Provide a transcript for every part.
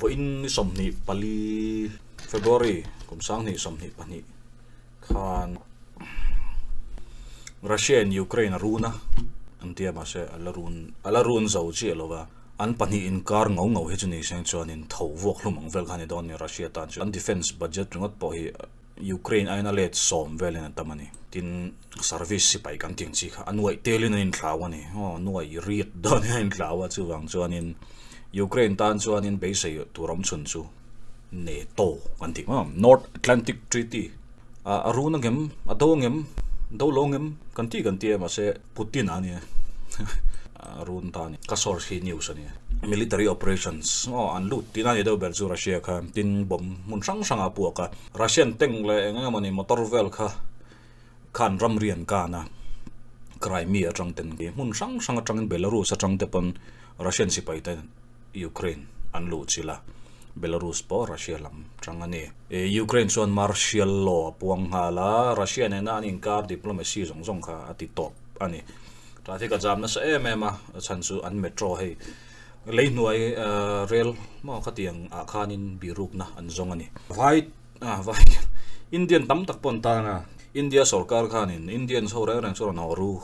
Vawiin ni 24 February kum 2022 khan Russia in Ukraine a run a an tia mahse a la run a la run zo chiah lo va, an pahnih inkar ngau ngau hi chu ni seng chuanin tho vuak hlum ang vel kha a ni dawn a ni Russia tan chuan an defence budget ringawt pawh hi Ukraine aiin a let sawm velin an tam a ni. Tin, service sipai kan tih ang chi kha a nuaih telin an inthlau a ni. Aw, nuaih riat dawnin an inthlau a, chuvang chuanin Ukraine tan chuanin beisei tur awm chhun chu NATO kan tih maw? North Atlantic Treaty a run angem, a do angem, do lo angem kan tih kan ti a, mahse Putin a nia a run ta a ni. Ka source hi news a nia. Military operations aw an lut tihna a ni deuh ber chu Russia kha tin bomb hmun hrang hrangah a puak a. Russian tank leh eng eng emawni motor vel kha khan ramri an kan a, Crimea atang ten hmun hrang hrang atangin Belarus atang te pawn Russian sipai te Ukraine an luh chilh a, Belarus pawh Russia lam tang a ni. Ukraine chuan martial law a puang nghal a, Russia nena an inkar diplomacy zawng zawng kha a ti tawp a ni. Traffic a jam nasa em em a, a chhan chu an metro hei lei hnuai rel maw khatiang ah khanin birukna an zawng a ni. Vai ah vai Indian tam tak pawh an tan a, India sorkar khanin Indians ho reng reng chu rawn haw ru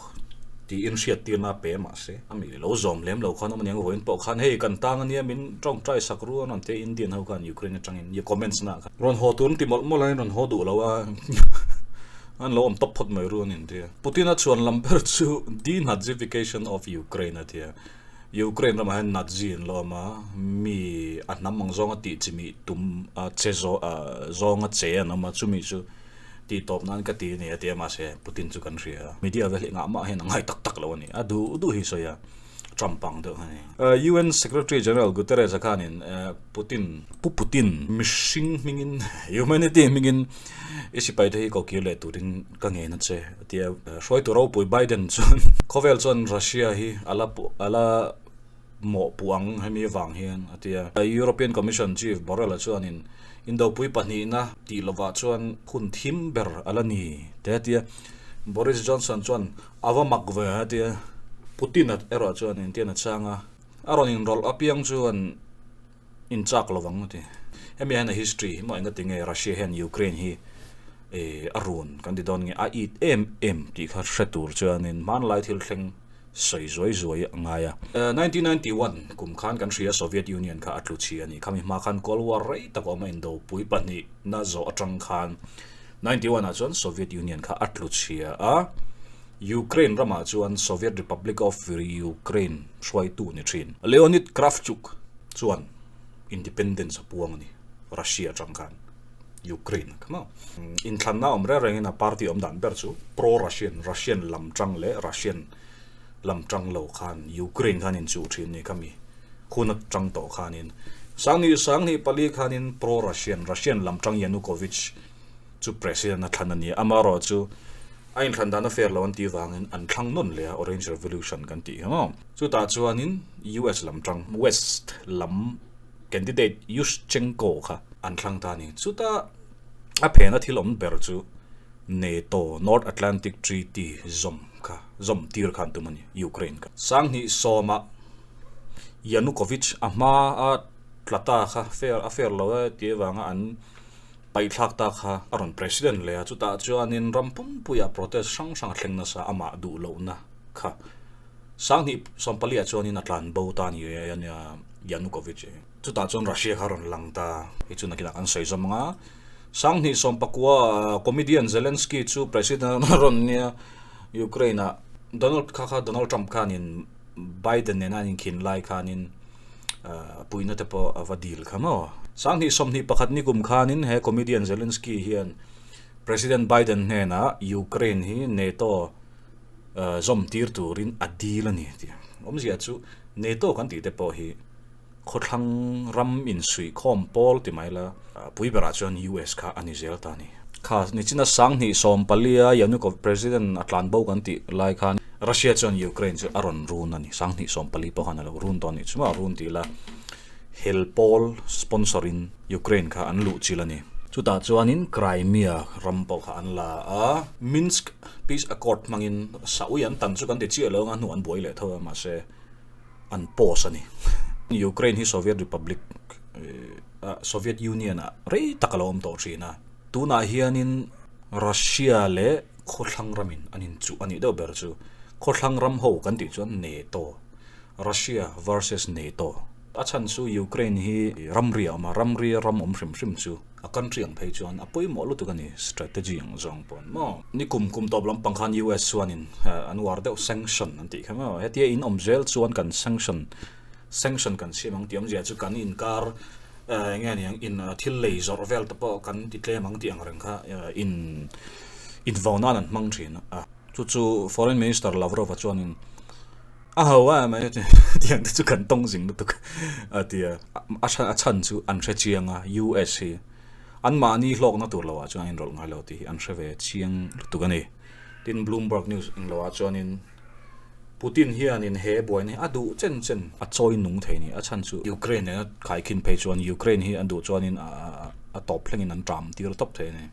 tiin hriattirna a pe mahse a mi lo zawm lem lo khan awm aniang vawiin pawh khan hei kan tang ania min tawngtai sak ru an rawn ti a Indian ho khan Ukraine atangin i comments na khan rawn haw tur an ti mawlh mawlh a in rawn haw duh lo a an lo awm tawp phawt mai ru an inti a Putin a chhuan lam ber chu denazification of Ukraine a ti a Ukraine ramah hian Nazi an lo awm a mi a hnam ang zawnga tih chimih tum a che zawnga che an awm a chumi chu Tih tawp nan ka ti a ni a ti a, mahse Putin chu kan hria a, media vel hi engah mah hian a ngai tak tak lo a ni, a duh duh hi sawi a, Trump ang deuh a ni. UN Secretary General Guterres a khanin Putin, Pu Putin, mihring hmingin, humanity hmingin i sipai te hi ko kir leh turin ka ngen a che a ti a, hruaitu ropui Biden chuan khawvel chuan Russia hi a la a la mawhpuh ang hemi avang hian a ti a. European Commission Chief Borrell-a chuanin Indopui pahnihna tih lovah chuan hun thim ber a la ni te a ti a. Boris Johnson chuan a va mak ve a ti a. Putin-a erawh chuan intian a chang a, a rawn inrawlh apiang chuan inchak lovang a ti. Hemi hian a history hi maw engati nge Russia hian Ukraine hi a run kan ti dawn nge a it em em tih kha hre tur chuanin hmanlai thil thleng sawi zuai zuai a ngai a. 1991 kum khan kan hria Soviet Union kha a tlu chhi a ni. Khami hma khan Cold War rei tak awm a indopui pahnih na zawh atang khan 91 ah chuan Soviet Union kha a tlu chhia a. Ukraine ramah chuan Soviet Republic of Ukraine hruaitu ni thin. Leonid Kravchuk chuan independence a puang a ni Russia atang khan Ukraine kha maw. Inthlanna awm reng rengin a party awm dan ber chu pro-Russian, Russian lam tang leh Russian lam tang lo khan Ukraine khan inchuh thin ni khami hun atang tawh khanin Sangni Sangni pali khanin pro-Russian, Russian lam tang Yanukovych chu president a thlan a ni a, amaherawhchu a inthlan dan a fair lo an tih vangin an thlang nawn leh a, Orange Revolution kan tih hi maw. Chutah chuanin US lam tang, West lam candidate Yushchenko kha an thlang ta a ni. Chuta a phena thil awm ber chu NATO, North Atlantic Treaty, zawm kha, zawm tir kha an tum a ni, Ukraine kha. Sanghnih sawma Yanukovych a hma a tla ta kha fair a fair lo e tih avanga an paihthlak ta kha a rawn president leh a, chutah chuanin ram pumpuiah protest hrang hrang a thleng nasa amah duh lohna kha. Sanghnih sawmpaliah chuanin a tlan bo ta a ni a nia Yanukovych hi. Chutah chuan Russia kha a rawn lang ta. Hei chu nakinah kan sawi zawm ang a. Sanghnih sawmpakua comedian Zelensky chu president a rawn nia Ukraine ah Donald kha kha Donald Trump khanin Biden nena an inkhin lai khanin puina te pawh a va dil kha maw. Sanghnih 21 nikum khanin he comedian Zelensky hian President Biden hnenah Ukraine hi NATO zawm tir turin a dil a ni tih awmzia chu NATO kan tih te pawh hi khawthlang ram insuihkhawm pawl ti mai la pui berah chuan US kha a ni zel ta a ni. Kha nichina sanghnih 14 a Yanukovych president a tlan bo kan tih lai khan Russia chuan Ukraine chu a rawn run a ni. Sanghnih 14 pawh khan a lo run tawh a nih chu maw run tih la Hel pawl sponsor in Ukraine kha an luh chilh a ni. Chutah chuanin Crimea ram pawh kha an la a, Minsk Peace Accord hmangin Saui an tan chu kan ti chiah lo anga hnu an buai leh tho a mahse an pause a ni. Ukraine hi Soviet Republic Soviet Union ah rei tak a lo awm tawh thin a. Tunah hianin Russia leh khawthlang ramin an inchuh a nih deuh ber chu. Khawthlang ram ho kan tih chuan NATO, Russia versus NATO. A chhan chu Ukraine hi ramri a awm a, ramri ram awm hrim hrim chu a country ang phei chuan a pawimawh lutuk a ni, strategy ang zawng paw'n maw. Ni kum kum tawp lampang khan US chuanin an uar deuh sanction an tih kha maw. Hetia in awm zel chuan kan sanction sanction kan siam ang tih awmzia chu kan inkar eng nge niang in thil lei zawrh vel te pawh kan ti tlem ang tih ang reng kha in invo nan an hmang thin a. Chu chu Foreign Minister Lavrov-a chuanin a ho a mai tiang te chu kan tawng zing lutuk a ti a, a chhan chu an hre chiang a US hi anmahni hlawkna tur loah chuan a inrawlh ngai lo tih hi an hre ve chiang lutuk a ni. Tin Bloomberg News engloah chuanin Putin hianin he buaina hi a duh chen chen a chawi nung thei ni. A chhan chu Ukraine nena khaikhin phei chuan Ukraine hi an duh chuanin a tawp thlengin an ṭam tir tawp thei a ni.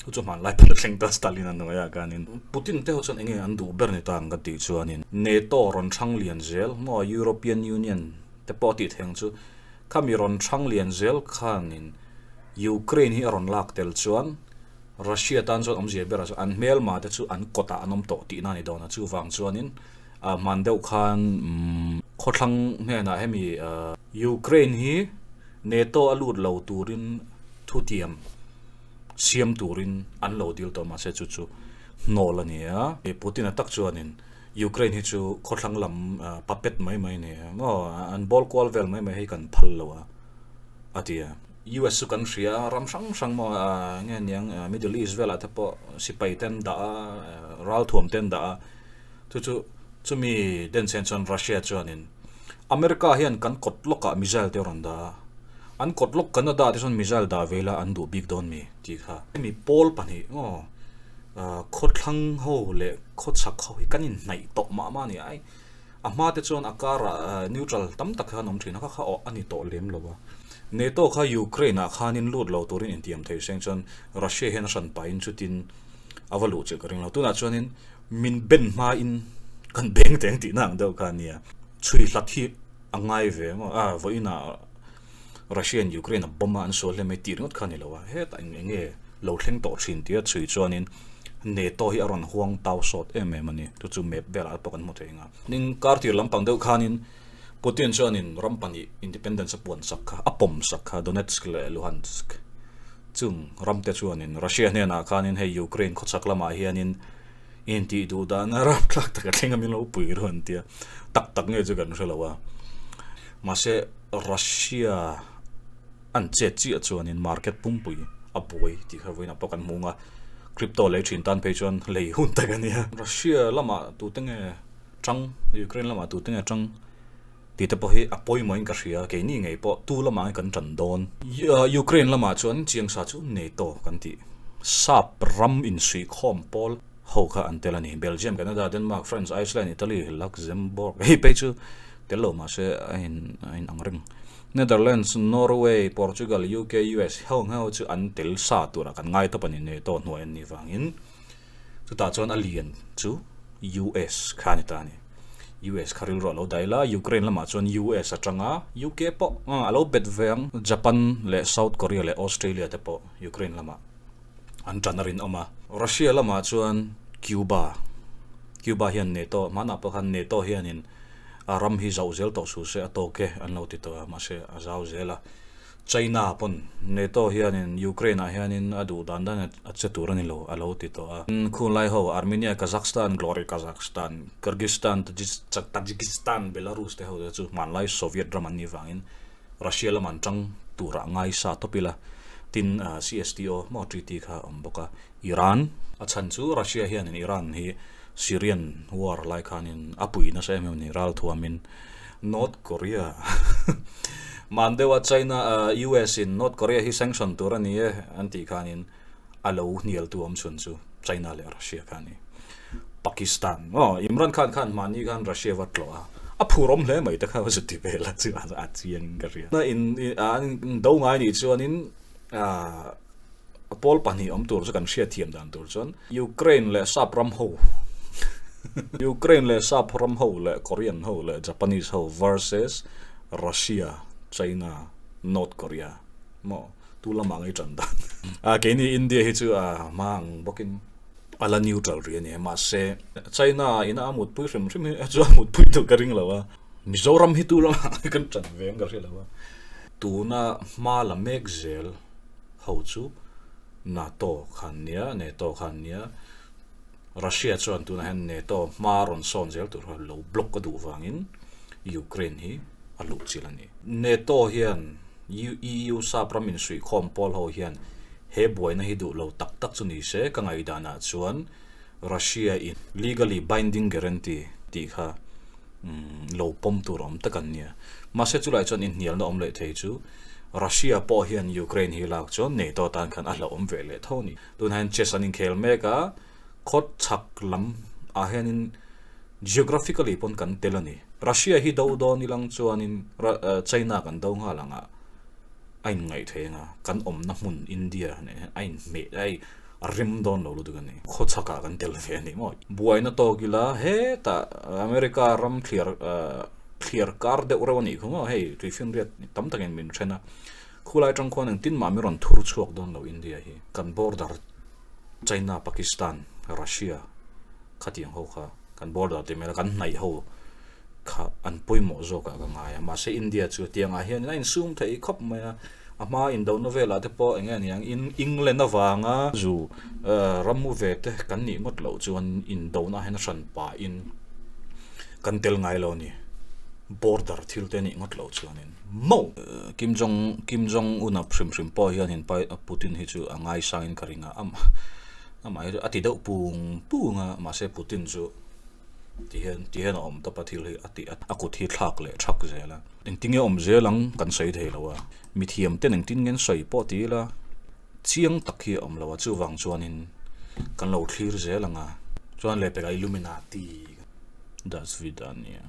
Chu chu hmanlai pawh thleng ta Stalin a hnuaiah khanin Putin te ho chuan enge an duh ber ni ta ang ka tih chuanin NATO rawn hrang lian zel maw European Union te pawh a tih theih ang chu khami rawn hrang lian zel khanin Ukraine hi a rawn lak tel chuan Russia tan chuan awmzia berah chuan an hmelma te chu an kawtah an awm tawh tihna a ni dawn a, chuvang chuanin ah hman deuh khan khawthlang hnenah hemi Ukraine hi NATO a lut lo turin thutiam siam turin an lo dil tawh mahse chu chu hnawl a ni a, Putin-a tak chuanin Ukraine hi chu khawthlang lam puppet mai mai a ni a maw an bawl kual vel mai mai hi kan phal lo a a ti a. US chu kan hria a, ram hrang hrang maw nge niang Middle East velah te pawh sipai te an dah a, ralthuam te an dah a, chu chu chumi denchhen chuan Russia chuanin America hian kan kawt lawkah missile te a rawn dah a, an kawt lawk Canada te chuan missile dah ve ila an duh bik dawn mi tih kha. Hemi pawl pahnih maw khawthlang ho leh khawchhak ho hi kan inhnaih tawh mah mah a ni ai. A hma te chuan a karah neutral tam tak khan awm thin a, kha kha awh a ni tawh lem lo a. NATO kha Ukraine ah khanin lut lo turin intiam thei seng chuan Russia hian a hran pahin chutin a va luh chilh ka ring lo. Tunah chuanin min ben hmain kan beng teng tihna ang deuh kha a nia. Chhui hlat hi a ngai ve maw? A vawiinah Russia in Ukraine a bomb a an sual hle mai tih ringawt kha a ni lo a, hetah eng eng nge lo thleng tawh thin tia chhui chuanin NATO hi a rawn huang tau sawt em em a ni. Chu chu map velah pawh kan hmu thei ang a. Ning kar tir lampang deuh khanin Putin chuanin ram pahnih independence a puan sak kha, a pawm sak kha Donetsk leh Luhansk chung ram te chuanin Russia hnenah khanin hei Ukraine khawchhak lamah hianin intih duh dahna rapthlak tak a thleng a min lo pui ru an tia. Tak tak nge chu kan hre lo a. Mahse Russia an chet chiah chuanin market pumpui a buai tih kha vawiinah pawh kan hmu ang a, crypto lei thin tan phei chuan lei hun tak a nia. Russia lamah tute nge tang, Ukraine lamah tute nge tang tih te pawh hi a pawimawhin ka hria, keini ngei pawh tu lamah nge kan tan dawn. Ukraine lamah chuan chiangsa chu NATO kan tih sap ram insuihkhawm pawl ho kha an tel a ni. Belgium, Canada, Denmark, France, Iceland, Italy, Luxembourg hei phei chu tel lo mahse a in a inang reng. Netherlands, Norway, Portugal, UK, US ho ho chu an tel sa turah kan ngai tawp a ni NATO hnuai an nih vangin chutah chuan a lian chu US kha a ni ta a ni. US kha rilru a lo daih la, Ukraine lamah chuan US atanga UK pawh a lo bet ve ang. Japan leh South Korea leh Australia te pawh Ukraine lamah an tan a rinawm a. Russia lamah chuan Cuba, Cuba hian NATO, hmanah pawh khan NATO hianin a ram hi zauh zel tawh suh se a tawk e an lo ti tawh a, mahse a zau zel a. China pawn NATO hianin Ukraine ah hianin a duh dan dan a che tur a ni lo a lo ti tawh a. Khunglai ho Armenia, Kazakhstan, Glory Kazakhstan, Kyrgyzstan, Tajikistan, Belarus te ho te chu hmanlai Soviet ram an nih vangin Russia lam an tang turah ngai sa tawp ila, tin CSTO maw treaty kha a awm bawk a, Iran a chhan chu Russia hianin Iran hi Syrian war lai khanin a pui nasa em em a ni, ralthuamin North Korea man deuha China US in North Korea hi sanction tur a ni e an tih khanin a lo hnialtu awm chhun chu China leh Russia kha a ni. Pakistan aw Imran Khan khan mahni khan Russia va tlawh a, a phur awm hle mai te kha zu ti vel a chu a chiang in ka hria. In an do ngai nih chuanin pawl pahnih awm tur chu kan hriat thiam dan tur chuan Ukraine leh Sap ram ho Ukraine leh Sap ram ho leh Korean ho leh Japanese ho versus Russia, China. North Korea maw tu lamah ngei tan dan a keini India hi chu a hma ang bawkin a la neutral rih a ni mahse China ina a mutpui hrim hrim hi chu a mutpui tur ka ring lo a Mizoram hi tu lamah ngei kan tan ve ang ka hria lo a tuna hma la mek zel ho chu NATO khan nia NATO khan nia Russia chuan tunah hian NATO hma rawn sawn zel tur kha lo block a duh vangin Ukraine hi a luh chilh a ni. NATO hian EU sap ram insuihkhawm pawl ho hian he buaina hi duh lo tak tak chu ni se ka ngaihdanah chuan Russia in legally binding guarantee tih kha lo pawm tur awm tak an nia. Mahse chulai chuan inhnialna awm leh thei chu Russia pawh hian Ukraine hi lak chuan NATO tan khan a hlauhawm ve leh tho a ni. Tunah hian chess an inkhel mek a, khawt chhak lam ah hianin geographically pawn kan tel a ni. Russia hi do dawn ilang chuanin China kan do nghal ang a, a inngaih thei ang a, kan awmna hmun India nen hian a inhmeh a a rem dawn lo lutuk a ni. Khaw chhak ah kan tel ve a ni maw? Buaina tawk ila hetah America ram thliar thliar kar deuh reuh a nih kha maw? Hei tuifinriat tam takin min then a. Khulai atang khuan engtin mah mi rawn thur chhuak dawn lo India hi. Kan border China, Pakistan, Russia khatiang ho kha kan border tih mai la kan hnaih ho kha an pawimawh zawk ah ka ngai a. Mahse India chu tiangah hian a insum thei khawp mai a. A hma indona velah te pawh eng nge niang England avanga zu ram u ve te kan nih ngawt loh chuan indona hian a hran pahin kan tel ngai lo a ni. Border thil te nih ngawt loh chuanin. Mo! Kim Jong Kim Jong Un a hrim hrim pawh hian in pai Putin hi chu a ngaisang in ka ring a, amah hi chu a ti deuh pung pung a, mahse Putin chu ti hian ti hian a awm tawp a thil hi a ti a kut hi thlak leh thak zel a. Engtin nge awm zel ang kan sawi thei lo a, mithiam ten engtin nge an sawi pawh ti ila chiang tak hi a awm lo a, chuvang chuanin kan lo thlir zel ang a. Chuan lehpekah Illuminati Das Vidania.